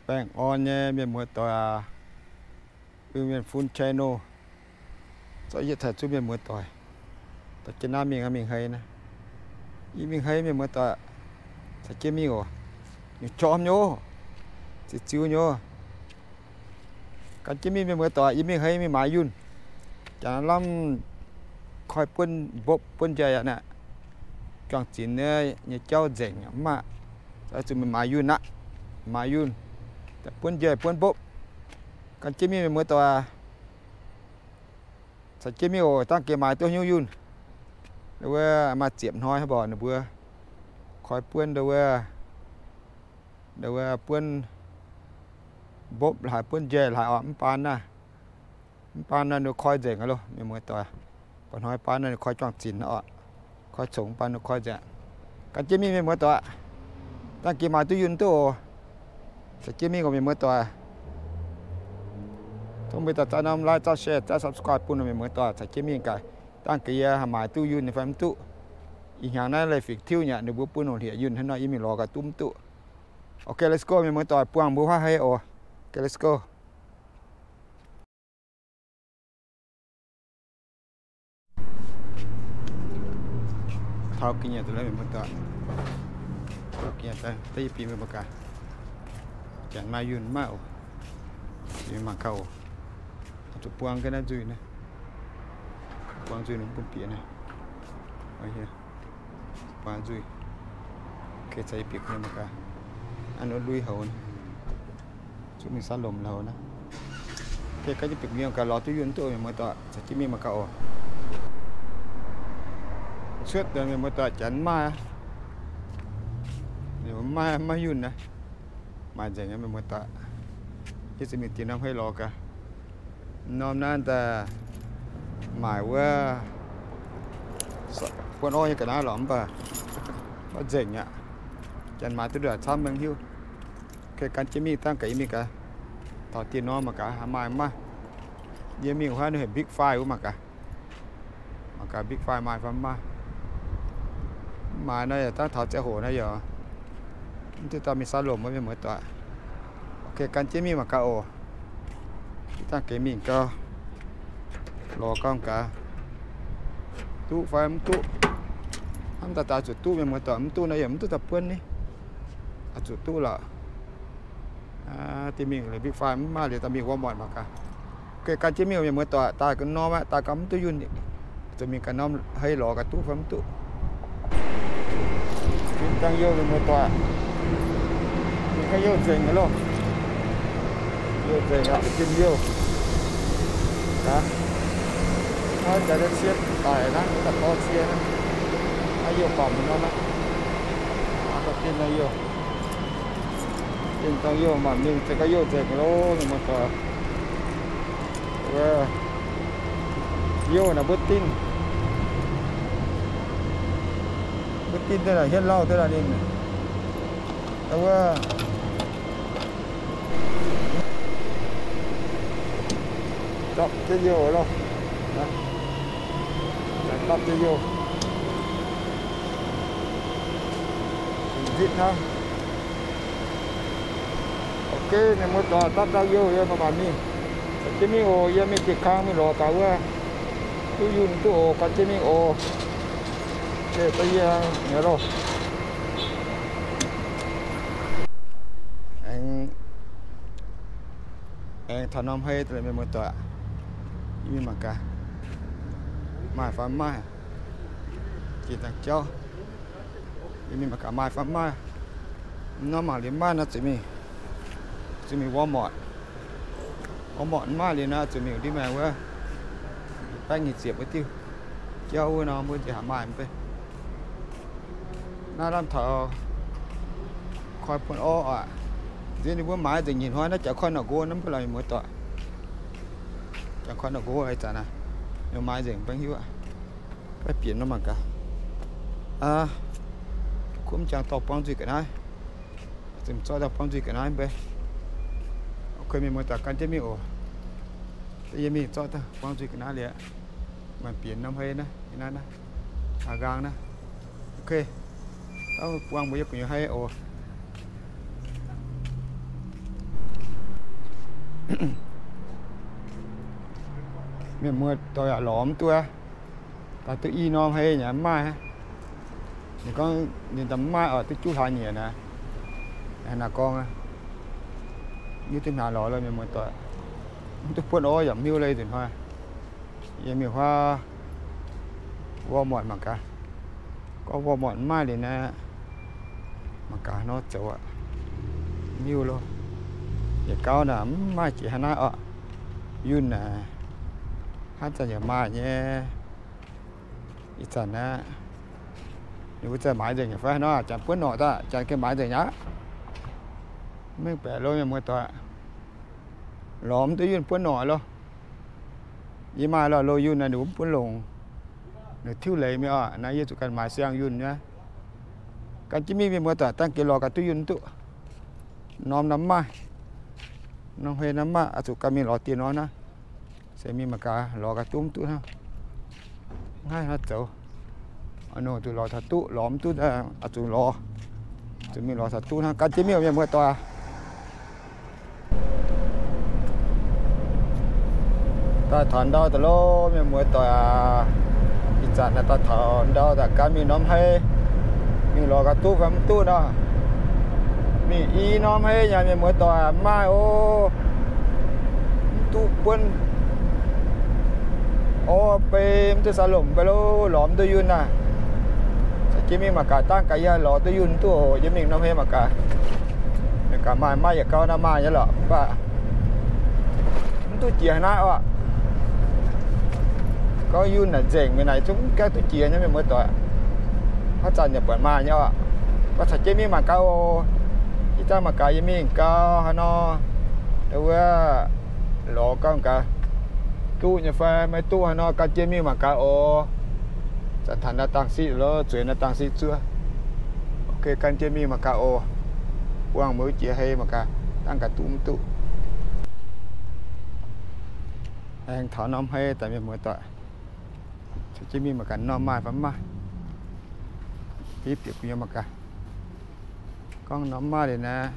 Baengh orn nyei mienh muoz doic aac, Iu-Mienh Fun Channel zorqv yietv caux zuqc mienh muoz doic dorh jienv naaiv mingh, mingh hei naaiv. Yie mingh hei mienh muoz doic, caux jienv mingh oc. Ninh jorm nyei, ziux ziux nyei. Gan jienv mingh mienh muoz doic, yie mingh hei mingh maaiz yunh. Janx lamh koi buonv mbopv buonv njaih aqv naaic. Juangc zinx nyei jauv nzengc mv maaih, zuqc mingh maaiz yunh aqv. Maaiz yunh, buonv njaih buonv mbopv. Gan jienv mingh mienh muoz doic, caux jienv mingh oc. Dangh geh maaiz duqv nyungc yunh. Wuov maaih ziepc hnoi hnangv mbuo, ninh mbuo koi buonv ndau wuov, ndau wuov buonv mbopv laaix buonv njaih laaix oc, mv baan naaiv. Mv baan naaiv ninh koi nzengc aqv loh mienh muoz doic. Mba'hnoi baan naaiv ninh koi juangc zinx oc. Koi congx baan ninh koi nzengc. Gan jienv mingh mienh muoz doic, dangh geh maaiz duqv yunh duqv oc. Caux jienv mingh oc mienh muoz doic. Tov mbuo daaih zaaih norm like, zaaih share, zaaih subscribe bun mienh muoz doic caux jienv mingh gaax. Dangh geh yie haih maaiz duqv yunh fai mv duqv. Ih hnyangx naaiv leiz fingx tiuv nyei aqv, ninh mbuo bun longc hlieqv yunh hnangv nor, yie mingh lorz gaax duqv mv duqv. Ok, let's go mienh muoz doic, buangh mbuo huaav hei oc. Ok, let's go. Taux ga'nyiec daaih mienh muoz doic. Taux ga'nyiec daaih, daaih yie bieqc mienh muoz gaax. Janx maaih yunh mv maaih oc. Yie mangc gaax oc. Zuqc buang ga'naaiv nzuih naaiv. Buang nzuih ninh mv bun bieqc naaiv. Buang nzuih. Ok, caux yie bieqc mienh muoz gaax. Aa, lui houx naaiv. Zuqc mingh saav lomc houx naaiv. Ok, gan jienv bieqc mienh muoz gaax, lorz duqv yunh duqv mienh muoz doic, caux jienv mingh mangc gaax oc. Cuotv daaih mienh muoz doic, janx mv maaih, mv maaih, mv maaih yunh naaiv. Maaih nzengc mienh muoz doic. Yie zuqc mingh diex norm hei lorz gaax. Norm naaiv daaih maaic wuov buonv orv nyei ga'naaiv lorqc, mv baac mv nzengc aqv. Janx maaiz duqv ndongc haaix camv maiv hiuv. Ok, gan jienv mingh, dangh gaax yie mingh gaax. Taux diex norm mangc gaax maaih mv maaih. Yie mingh wuov ninh heuc Big Five wuov mangc gaax. Mangc gaax Big Five maaih fai mv maaih. Mv maaih nor yaac dangh taux ziangh hoc nor yaac mv duqv daaih mingh saav lomc wuov mienh muoz doic. Ok, gan jienv mingh mangc gaax oc. Dangh gaax mingh gau, lorz gau gaax, duqv fai mv duqv. Hnamv daaih daaih zuqc duqv mienh muoz doic, mv duqv nor yaac mv duqv daaih buonv ni. Zuqc duqv lorqc. Diex mingh liuz Big Five mv maaih liuz daaih mingh Walmart mangc gaax. Ok, gan jienv mingh mienh muoz doic, daaih ga'norm aqv, daaih gau mv duqv yunh. Zuqc mingh ga'norm hei lorz gaax duqv fai mv duqv. Fin dangh youh mienh muoz doic. Fin ga'youh nzengc aqv loh. Youh nzengc aqv, fin youh. Aa, naaiv jaax nyei cie daic naaiv, daaih dorh cie naaiv. Naaiv youh baamc mingh nor naaiv. Aa, fin dangh youh. Fin dangh youh maanc mingh, za'gengh youh nzengc loh mienh muoz doic. Youh naaic mbuo dinh, mbuo dinh duqv naaic hietv lauh duqv naaic ninh. Wuov dapv jienv youh loh. Dapv jienv youh. Nzitv hnangv. Ok, mienh muoz doic, dapv dapv youh yie maaih maanc mingh. Caux jienv mingh oc. Yie mingh dieh kang mingh lorz gaax wuov, duqv yunh duqv oc, gan jienv mingh oc. Da'yie nyei loh. Aengx, aengx taux norm hei daaih mienh muoz doic, yie mingh mangc gaax maaih fai mv maaih. Jiex dangh jauv, yie mingh mangc gaax maaih fai mv maaih. Norm mangc liuz maaih nor zuqc mingh, zuqc mingh Walmart. Walmart mv maaih liuz nor zuqc mingh ndiev maengx wuov, baengv nyic ziepc wuov diuh. Jauv wuov nor mbuo nziex haaix maaih mv bei. Naaiv lamh taux koi buonv orv aqv. Nziex ninh mbuo maaiz nzengc nyeic hnoi naaiv jangx koi nor nqox naaiv mv baac lorqc mienh muoz doic. Jangx koi nor nqox ih zanc naaiv, ninh maaiz nzengc baengh hiuv aqv. Baeqv bieqc nor mangc gaax. Aa, kuv mv jangx dorh buangv nzuih ga'naaiv. Zinh zorqv dauh buangv nzuih ga'naaiv mv bei. Ok, mienh muoz doic gan jienv mingh oc. Yie mingh zorqv dauh buangv nzuih ga'naaiv liuz, maaih bieqc norm hei naaiv, naaiv, naaiv, aa, nqaang naaiv. Ok, dauh buangv mbuo yie gu'nyuoz hei oc. Mienh muoz doic aac, lorz mv duqv aqv. Gaax duqv i norm hei nyei mv maaih. Ninh gorngv ninh daaih mv maaih oc, duqv juqv hlaax nyieqc naaic. Naaiv gorngv, mv duqv hnyangx lorz lo mienh muoz doic. Mv duqv buonv orv yaac mv hiuv lo nzunc hnoi. Yie mingh huaav Walmart mangc gaax. Gorngv Walmart mv maaih liuz naaiv, mangc gaax nor zoux aqv. Mv hiuv loh. Yietc gauv naaic mv maaih jiex hnangv naaiv oc. Yunh naaic, hnangv zanc yaac maaih nyei. Ih zanc naaiv, ninh mbuo zanc maaiz nzengc nyei fai nor, janx buonv norqc daaih, janx gengh maaiz nzengc aqv. Mv mengh baeqc lo mienh muoz doic. Lorz mv duqv yunh buonv norqc lo. Yie maaih lorh lo yunh naaic, ninh mbuo mv bun longc. Ninh tiuv leiz mingh oc. Naaiv yie zuqc ganh maaiz siang yunh nyei. Gan jienv mingh mienh muoz doic, dangh geh lorz gaax duqv yunh duqv. Norm naaiv maaih, norm hei naaiv maaih, oix zuqc ganh mingh lorz dieh norm naaiv. Se mingh mangc gaax lorz gaax duqv mv duqv hnangv. Mv haih hnangv zoux. Oix nongc zuqc lorz taux duqv, lorz mv duqv oix zuqc lorz, zuqc mingh lorz taux duqv hnangv. Gan jienv mingh mienh muoz doic. Daaih taux ndau daaih lo mienh muoz doic aac. Ih zanc naaiv daaih taux ndau daaih gan mingh norm hei, mingh lorz gaax duqv fai mv duqv nor. Mingh i norm hei nyei mienh muoz doic, mv maaih oc. Mv duqv buonv orv bei, mv duqv saax lomc bei lo, lorz mv duqv yunh naaic. Caux jienv mingh mangc gaax, dangh gaax yie lorz duqv yunh duqv oc. Yie mingh norm hei mangc gaax. Mingh gaax maaih, maaih yietc gauh naaiv maaih nyei lorqc, mv baac mv duqv jiex naaiv oc. Gorngv yunh naaic nzengc mingh naaic zungv mv gaengh duqv jiex nyei mienh muoz doic. Haaix zanc yaac buatc maaih nyei oc. Gorngv caux jienv mingh mangc gaax oc. Ih zanc mangc gaax yie mingh gau haaix nor, wuov lorz gau gaax, duqv nyei fai maiv duqv haaix nor, gan jienv mingh mangc gaax oc. Zanc taux naaiv dangh siqv lo, zueiz naaiv dangh siqv zuov. Ok, gan jienv mingh mangc gaax oc. Buangh mbuo jiex hei mangc gaax, dangh gaax duqv mv duqv. Aengx taux norm hei daaih mienh muoz doic. Caux jienv mingh mangc gaax norm maaih fai mv maaih. Bieqc gu'nyuoz mangc gaax. Gorngv norm maaih liuz naaiv,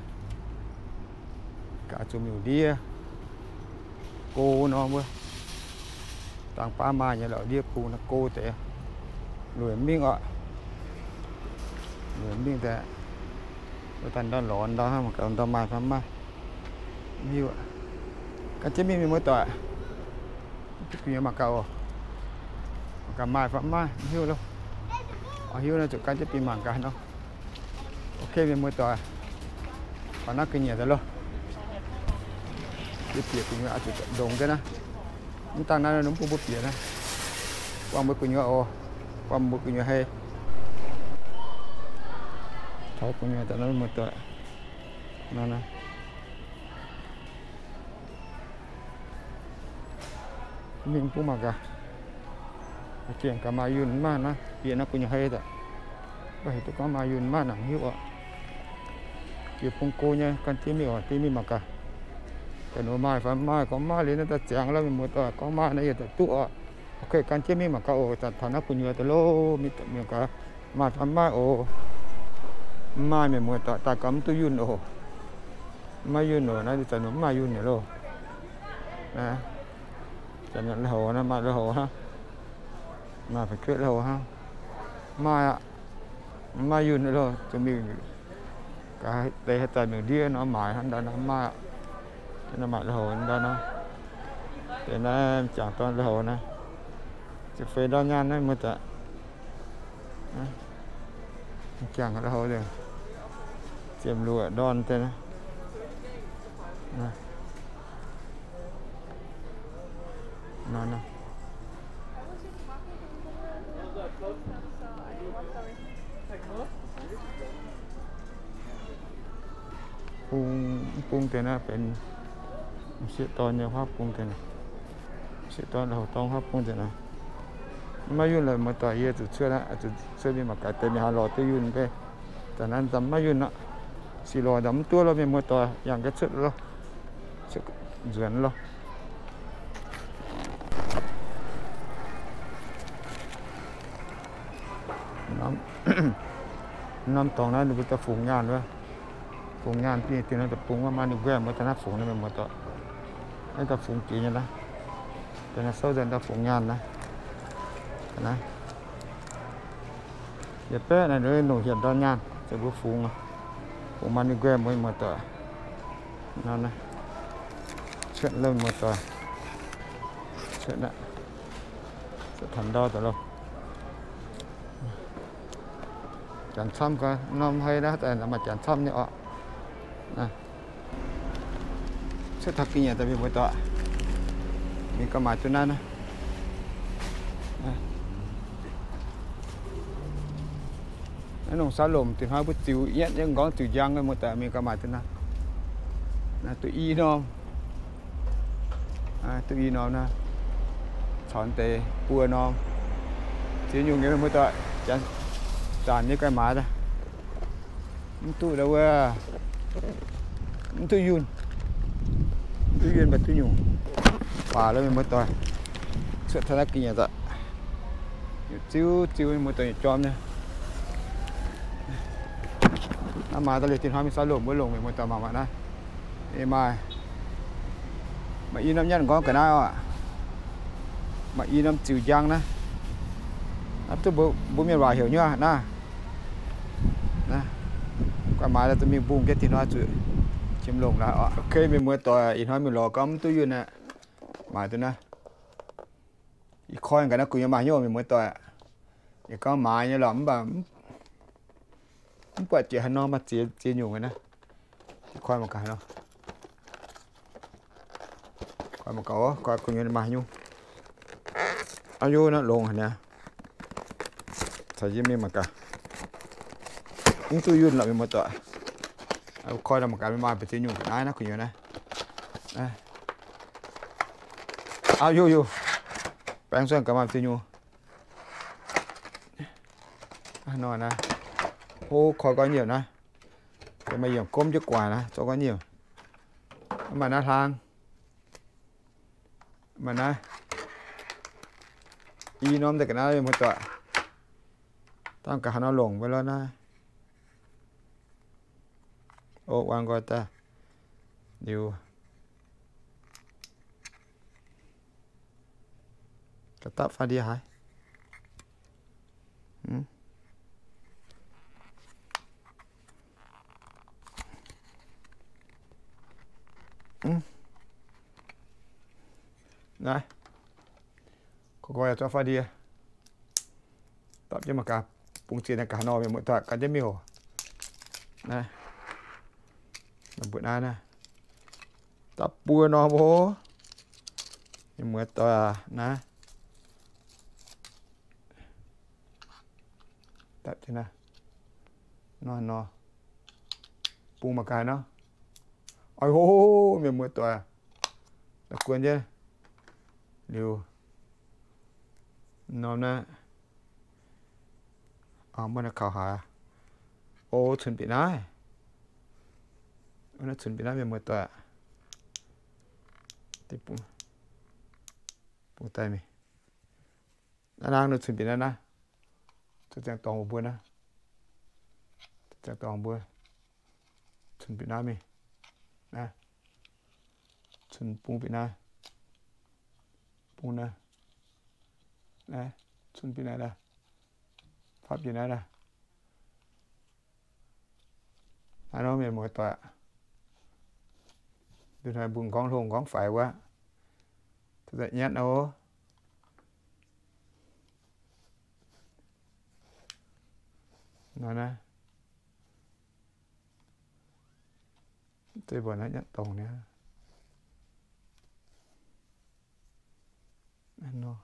gaax zuqc miuc ndiev go nor wuov. Dangh baav maaih nyei lorqc, ndiev go naaiv go deix. Lueic mingh oc. Lueic mingh daaih. Wuov daaih ndau lorz ndau hnangv, mangc gaax ndau maaih fai mv maaih. Mv hiuv. Gan jienv mingh mienh muoz doic. Bieqc gu'nyuoz mangc gaax oc. Mangc gaax maaih fai mv maaih, mv hiuv loh. Oix hiuv nor zuqc gan jienv bieqc mangc gaax nor. Ok mienh muoz doic, taux naaiv gu'nyuoz daaih loh. Bieqc gu'nyuoz oix zuqc ndongx jienv naaiv. Mv dangh naaiv mv bun mbuo bieqc naaiv. Buangh mbuo gu'nyuoz oc. Buangh mbuo gu'nyuoz hei. Taux gu'nyuoz daaih naaiv mienh muoz doic. Nor naaiv. Mingh bun mangc gaax. Gengh gaax maaih yunh mv maaih naaiv, bieqc naaiv gu'nyuoz hei daaih. Mv baac heuc duqv gorngv maaih yunh mv maaih nangc hiuv oc. Jiex bung go nyei, gan jienv mingh oc, jienv mingh mangc gaax. Ga'naaiv maaih fai mv maaih, gorngv maaih liuz naaiv daaih ziangx lorqc, mienh muoz doic, gorngv maaih naaiv yie daaih duqv oc. Ok, gan jienv mingh mangc gaax oc. Zanc taux naaiv gu'nyuoz daaih loh, mingh mangc gaax maaih fai mv maaih oc. Mv maaih, mienh muoz doic, daaih gaax mv duqv yunh oc. Mv maaih yunh oc, naaiv zanc mv maaih yunh liuz loh. Zanc la'houc naaiv, maaih la'houc hnangv. Maaih fu'jueiv la'houc hnangv. Maaih aqv. Mv maaih yunh loh, zuqc mingh gaax deix haaix zanc mingh ndiev nor maaic hnangv ndau nor maaih aqv. Nor maaih la'houc ndau nor. Deix naaiv m'jangc dorn la'houc naaiv. Ziepc feix ndorn nyaanh naaiv muoz-doic. M'jangc la'houc, ziepc luoqc ndorn deix naaiv. Bung, bung deix naaiv benx m'sieqv dorn nyei huaav bung deix naaiv. M'sieqv dorn la'houc dorng huaav bung deix naaiv. Mv maaih yunh lorqc muoz-doic, yie zuqc cuotv aqv, zuqc cuotv mingh mangc gaax deix mingh haih lorz duqv yunh mv bei. Da'naaiv mv maaih yunh aqv. Sic lorz ndau mv duqv lo mienh muoz-doic, yangh ga'cuotv lo, cuotv nzuonx lo. Norm dorngx naaiv ninh mbuo daaih fungx nyaanh wuov. Fungx nyaanh dingh dingh naaiv deic-bung wuov, maaih ninh nquaih mbuo daaih naaiv fungx naaiv mienh muoz-doic. Naaiv daaih fungx jiex nyei naaiv. Daaih naaiv souv daaih fungx nyaanh naaiv. Naaiv, yietc baeqv naaiv nongc hietc ndorn nyaanh, ziouc mbuo fungx, fungx maaih ninh nquaih mueiz muoz-doic. Cuotv lomh muoz-doic, cuotv aqv, cuotv taux ndau daaih loh. Janx camv gau, norm hei naaiv daaih maaih janx camv nyei orqc. Cuotv taux ga'nyiec daaih mienh muoz-doic, mingh gauh maaiz duqv naaiv naaiv. Naaiv nongc saav lomc, dingc hnoi mbuo ziux yietv nyei, nqorngv ziux njang mienh muoz-doic, mingh gauh maaiz duqv naaiv. Naaiv duqv i norm, duqv i norm naaiv, caux deix buo norm. Ziex nyungc nyei mienh muoz-doic, zanc nyei gauh maaiz daaih. Mv duqv wuov, mv duqv yunh, mv duqv yunh mv baac duqv nyungc. Baac lorqc mienh muoz-doic, cuotv taux naaiv ga'nyiec daaih, ziux ziux mienh muoz-doic nyei jorm nyei. Naaiv maaih daaih liuz dingc hnoi mingh saav lomc mbuo longc mienh muoz-doic mangc mangc naaiv. Maaih i norm nyatv nqorngv ga'naaiv oc. Maaih i norm ziux njang naaiv. Naaiv duqv mbuo mienh waac heuc nyuoqv naaiv. Guai maaiz daaih mingh mbungh jienv dingh hnoi zuqc qiemx longc laaix oc. Okay, mienh muoz-doic, ih hnoi mingh lorz gorngv mv duqv yunh aqv. Maaiz duqv naaiv. Ih koi ga'naaiv gu'nyuoz maaih hnyouv mienh muoz-doic. Yie gorngv maaiz nyei lorqc mv baac mv buatc jiex haaix nor maaih ziex, ziex nyungc naaiv. Koi mangc gaax nor. Koi mangc gaax, koi gu'nyuoz maaih haaix nyungc. Aa, yie naaiv longx haic niaa. Caux yie mingh mangc gaax. Mv duqv yunh lorqc mienh muoz-doic. Koi nor mangc gaax maaih mbuo ziex nyungc ga'naaiv naaiv gu'nyuoz naaiv. Aa, yie, yie baengx zuangx gaax maaih ziex nyungc. Nor naaiv, hov koi gorngv nyiemc naaiv. Maaih yiemc gomv jienv gu'nguaaic naaiv zorqv gorngv nyiemc. Maaih naaiv hlang, maaih naaiv i norm daaih ga'naaiv mienh muoz-doic. Dangh gaax haaix nor longc mbuo lorqc naaiv. O, wang nqoi daaih liuz, ga'dapv faaux ndie haic. Naaiv, gorx-gorx yaac zorqv faaux ndie. Dapv jienv mangc gaax, bungx ziex naaiv gaax nor mienh muoz-doic gan jienv miuc. Naaiv, mbuo naaiv naaiv, dapv buo norm oc. Mienh muoz-doic aac, naaiv, dapv jienv naaiv, nor nor, bungx mangc gaax nor. Oix hov, mienh muoz-doic, da'guon jienv liuz, norm naaiv, mbuo naaiv kaux haaix, o, cunx bieqc naaiv, naaiv cunx bieqc naaiv mienh muoz-doic, bungx daaih mingh. Naaiv naaiv nor cunx bieqc naaiv naaiv, ziangh dorngx mbuo naaiv, ziangh dorngx mbuo cunx bieqc naaiv mingh, naaiv, cunx bung bieqc naaiv, bung naaiv, naaiv, cunx bieqc naaiv daaih, fapv bieqc naaiv daaih. Naaiv nor mienh muoz-doic, nduqc hnoi mbuo nqorngv hlo nqorngv faix wuov, nyatv oc. Nor naaiv, deix mbuo naaiv nyatv dongh niaa. Nor,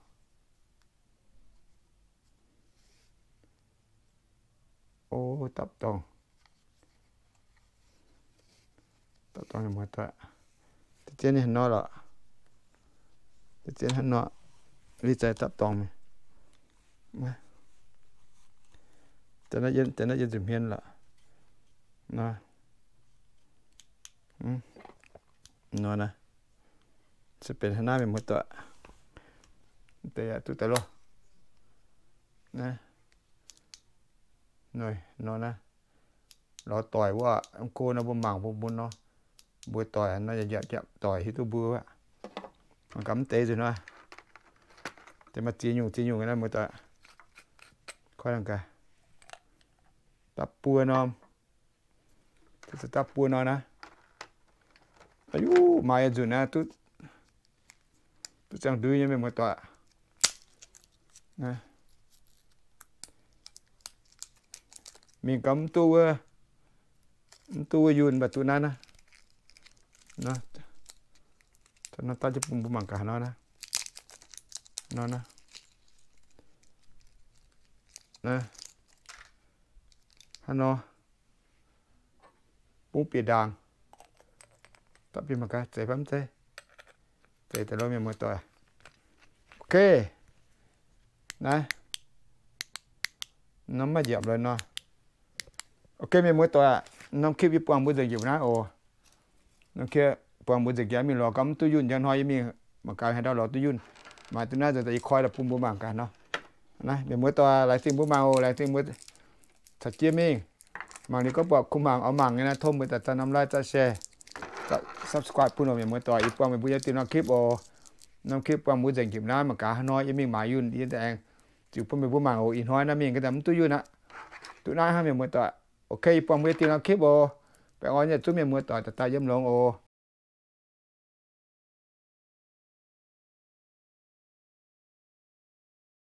o, dapv dongh, dapv dongh mienh muoz-doic, deix zien nyei haaix nor lorqc, deix zien hnangv nor, li zai dapv dongh mingh. Deix naaiv yiem nzunc hmien lorqc. Nor, nor naaiv, se benx hnangv naaiv mienh muoz-doic. Deix yaac duqv daaih loh. Naaiv, nor naaiv, lorz doic wuov, mv go nor mbuo mangc mbuo mun nor, mbuo doic nor yaac njiapc njiapc doic hiuv duqv mbuo aqv. Mangc gaax mv deix nzunc nor, deix maaih ziex nyungc ziex nyungc naaiv muoz-doic. Koi gaax, da'buo norm, da'buo norm naaiv. Aa yuv, maaih yietc nzunc naaiv duqv, duqv ziangh ndui nyei mienh muoz-doic. Mingh gau mv duqv wuov, mv duqv wuov yunh mv baac duqv naaiv naaiv. Nor, daaih jienv bun mbuo mangc gaax haaix nor naaiv. Nor naaiv. Hnangv nor, bungv bieqc ndaangc, dapv bieqc mangc gaax zeiz fai mv zeiz. Zeiz daaih lorqc mienh muoz-doic. Ok, naaiv, norm maiv njiepc lorqc nor. Ok mienh muoz-doic, norm clip yie buangh mbuo nzengc njiec naaiv oc. Norm clip buangh mbuo nzengc njiec mingh lorz gau mv duqv yunh njang hnoi yie mingh mangc gaax haaix ndau lorz duqv yunh. Maaih duqv naaiv nzengc daaih yie koi daaih bun mbuo mangc gaax nor. Naaiv mienh muoz-doic, laengz zingh mbuo mangc oc, laengz zingh mbuo caux jienv mingh. Mangc liuz gorngv buatc kuh mangc oix mangc nyei naaiv tov mbuo daaih zaqc norm like, zaqc share, zaqc subscribe bun oc mienh muoz-doic. Yie buangh meih mbuo nyei diuh norm clip oc. Norm clip buangh mbuo nzengc njiec naaiv mangc gaax haaix hnoi yie mingh maaiz yunh yie daaih aengx ziux bun meih mbuo mangc oc. Ih hnoi naaiv mingh ga'naaiv mv duqv yunh aqv. Duqv naaiv hnangv mienh muoz-doic. Ok, yie buangh mbuo nyei diuh norm clip oc. Baengh orn nyei zunv mienh muoz-doic daaih daaih yiem longx oc.